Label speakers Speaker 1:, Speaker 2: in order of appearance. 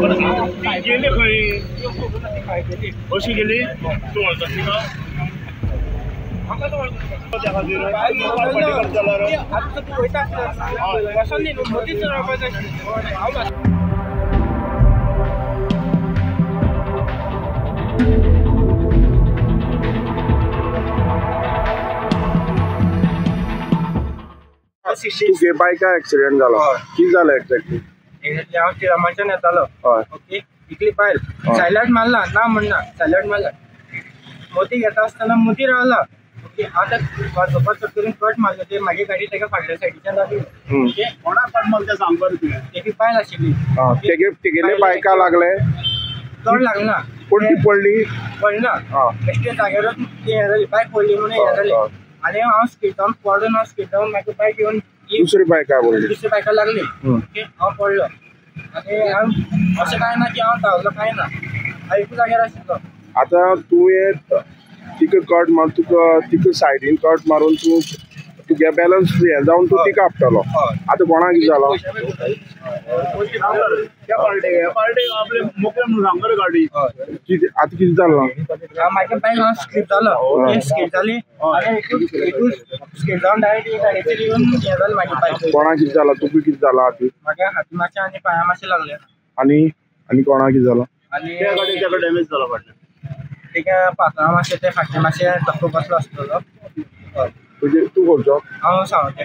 Speaker 1: गेले खंय अशी गेली तूं वळखता तिका
Speaker 2: तुगे बायका एक्सिडेंट झाला की झालं एक्झॅक्टली?
Speaker 3: हांव तिरामाच्यान येतालो, ओके, इकली बायल सायलंट मारला ना म्हणना सायलंट मारला, मोती घेता आसतना मोती रावला, ओके. आतां वाजोवपाक करून कट मारलो ते म्हाजी गाडी ताका फाटल्या सायडीच्यान लागली, ओके.
Speaker 1: कोणाक कट मारला तें सांग बरें तुवें.
Speaker 3: तेजी बायल आशिल्ली,
Speaker 2: तेगेले बायका लागले
Speaker 3: चड लागना,
Speaker 2: पूण ती पडली
Speaker 3: पडना बेश्टे जाग्यारूच ती हें जाली, बायक पडली म्हणून हें जालें. आनी हांव स्किटावन पडून हांव स्किटावन म्हाका बायक येवन
Speaker 2: दुसरी बायका पडली,
Speaker 3: दुसरी बायका लागली, ओके. हांव पडलो आनी हांव अशें कांय ना की हांव धांवलो कांय ना, हांव एकूच जाग्यार आशिल्लो.
Speaker 2: आतां तुवें तिका कट मार, तुका तिका सायडीन कट मारून तूं तुगे बॅलन्स हें जावन तूं तिका आपटलो. आतां कोणाक कितें जालो? कितें आतां कितें जालां?
Speaker 3: म्हाका बायक हांव स्कीप जालो, स्कीप जाली आनी एकूच स्कीप जावन डायरेक्ट गाडयेचेर येवन हें जालें म्हागे बायक.
Speaker 2: कोणाक कितें जालां? तुका कितें जालां? आतां
Speaker 3: म्हाका हाती मातशें आनी पांया मातशें लागलें.
Speaker 2: आनी आनी कोणाक कितें जालां?
Speaker 3: आनी
Speaker 1: डॅमेज जाला फाटल्यान
Speaker 3: तेका पात्रां मातशें ते फाटल्यान मातशें धक्को बसलो आसतलो.
Speaker 2: तुजें तूं खंयचो?
Speaker 3: हांव सांगता.